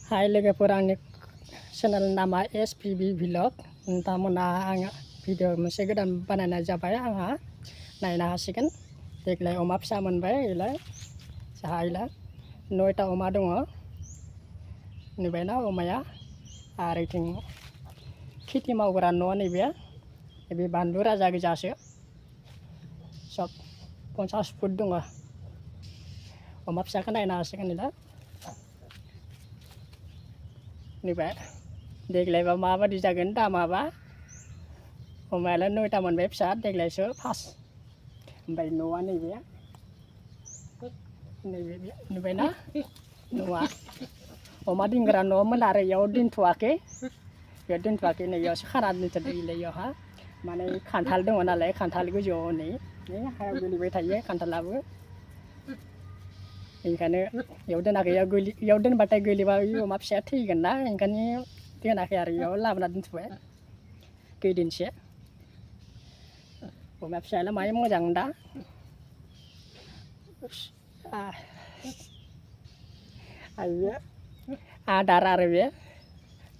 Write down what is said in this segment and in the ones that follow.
Hai लोगोफोर आंनि channel नामा SPB Vlog नोंथांमोना आङो भिडिअ मोनसे गोदान बानायनाय जाबाय आंहा नायनो हासिगोन देग्लाय अमा फिसा मोनबाय इलाय जाहा इलाय 9टा अमा दङ नुबायना अमाया आरो इथिं खेथि मावग्रा न' नैबे बानलु राजा गोजासो सब 50 फुट दङ अमा फिसाखौ नायनो हासिगोन इलाय नुबाय देग्लायबा माबादि जागोन दामाबा अमायालाय 9टा मोनबाय फिसा देग्लायसो फार्स्ट ओमफ्राय न'आ नैबे नुबायना न'आ अमा दोनग्रा न'मोन आरो इयाव दोनथ'वाखै बेयाव दोनथ'वाखै नै इयावसो खाना दोनथ'दों इयावहा माने खान्थाल दङ नालाय खान्थाल गोजौआव नै हायाव गोलैबाय थायो खान्थालाबो ओंखायनो इयाव दोनाखै इयाव दोनबाथाय गोलैबा अमा फिसाया थैगोन ना ओंखायनो दोनाखै आरो इयाव लाबोना दोनथ'बाय खैदिनसो अमा फिसायालाय माय मोजां दा आयो आदार आरो बे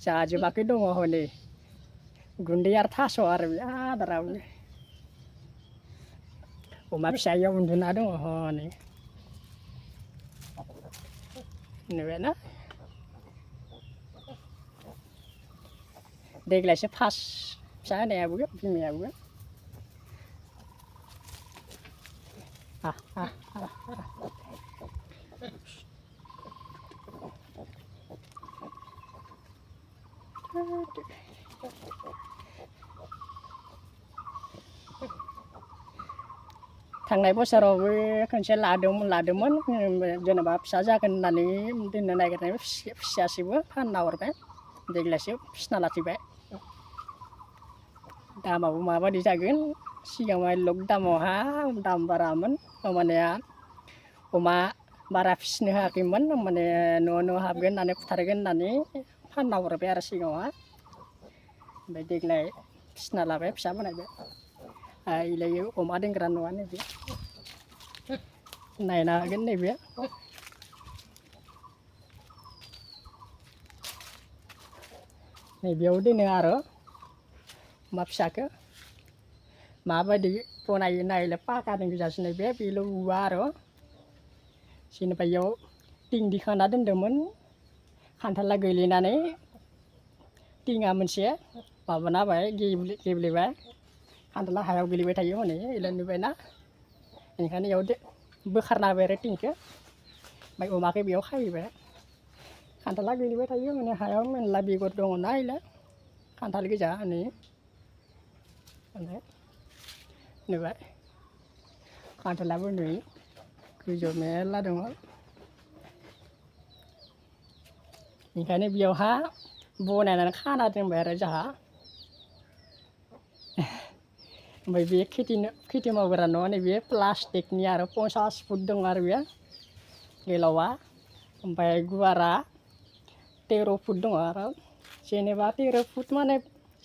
जाजोबाखै दङ हनै गुन्दै आरो थास' आरो बे आदाराबो अमा फिसायाव उन्दुना दङ हनै नुबायना देग्लायसो फार्स्ट फिसा होनायाबो बिमायाबो थांनाय बोसोरावबो खनसे लादोंमोन जेनेबा फिसा जागोन होननानै दोननो नागिरनाय फिसासेबो फानना हरबाय देग्लायसो फिसिना लाखिबाय दामाबो माबादि जागोन सिगाङाव लकडाउनावहा दाम बारामोन माने अमा बारा फिसिनो हायाखैमोन माने न' हाबगोन होननानै फुथारगोन होननानै फानना हरबाय आरो सिगाङावहा ओमफ्राय देग्लाय फिसिना लाबाय फिसा बानायबाय इलायो अमा दोनग्रा न'आ नैबे नायनो हागोन नैबे नैबेयाव दोनो आरो अमा फिसाखौ माबायदि बनायो नायलाय पाकानि गोजासो नैबे बेल' औवा आरो जेनेबा इयाव थिं दिखांना दोनदोंमोन खान्थाला गोलैनानै थिङा मोनसे माबाना होबाय गेब्लेबाय खान्थाला हायाव गोलैबाय थायो हनै इलाय नुबायना ओंखायनो इयाव बोखारना होबाय आरो थिंखौ ओमफ्राय अमाखौ बेयाव खाहैबाय खान्थाला गोलैबाय थायो माने हायाव मेरला बेगर दङ ना इलाय खान्थाल गोजा नै नुबाय खान्थालाबो नै गोजौआव मेरला दङ ओंखायनो बेयावहा बनायनानै खाना दोनबाय आरो जोंहा ओमफ्राय बे खेथि मावग्रा न'आ नैबे प्लास्टिकनि आरो 50 फुट दं आरो बे गोलावा ओमफ्राय गुवारा 13 फुट दङ आरो जेनेबा 13 फुट माने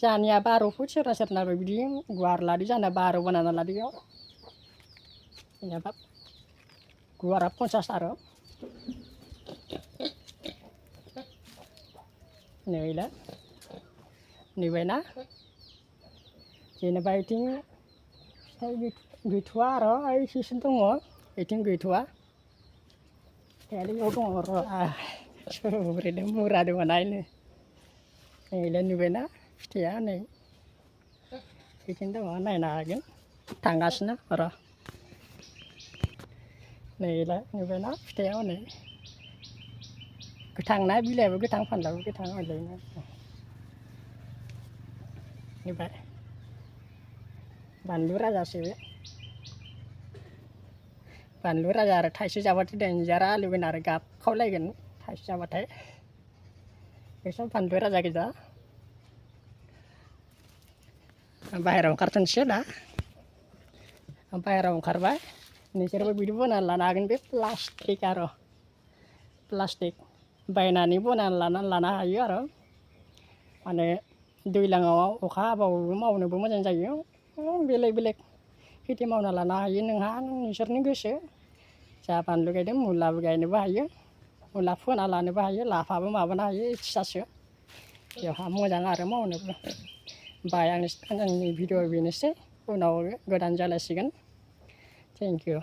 जानिया 12 फुट सोरनाबा बिदि गुवार लादो जाना 12 बानायना लादो बेयाव जेनेबा गुवारा 50 आरो नैलाय नुबायना जेनेबा इथिं फिथाइ गैथ'वा आरो एसेसो दङ इथिं गैथ'वा फिथाइयालाय बेयाव दङ र' ओरैनो मुरा दङ नायनो नैलाय नुबायना फिथाइया नै बिथिं दङ नायनो हागोन थांगासिनो र' नैलाय नुबायना फिथाइया हनै गोथांना बिलाइआबो गोथां फानलाबो गोथां हरलायनो नुबाय बानलु राजासो बे बानलु राजा आरो थाइसे जाबाथाय देन्जार आलौगोन आरो गाबखावलायगोन थाइसे जाबाथाय बेसब बानलु राजा गोजा बाहेरायाव ओंखारथोंसै दा बाहेरायाव ओंखारबाय नोंसोरबो बिदि बनायना लानो हागोन बे प्लास्टिक आरो प्लास्टिक बायनानै बनायना लानो हायो आरो माने दैज्लाङाव अखा हाबाबो मावनोबो मोजां जायो बेलेग खेथि मावना लानो हायो नोंहा नोंसोरनि गोसो जा बानलु गायदों मुलाबो गायनोबो हायो मुला फोना लानोबो हायो लाफाबो माबानो हायो इच्छासो बेवहा मोजां आरो मावनोबो बाय आंनि भिडिअ बेनोसै उनाव गोदान जालायसिगोन थेंक इउ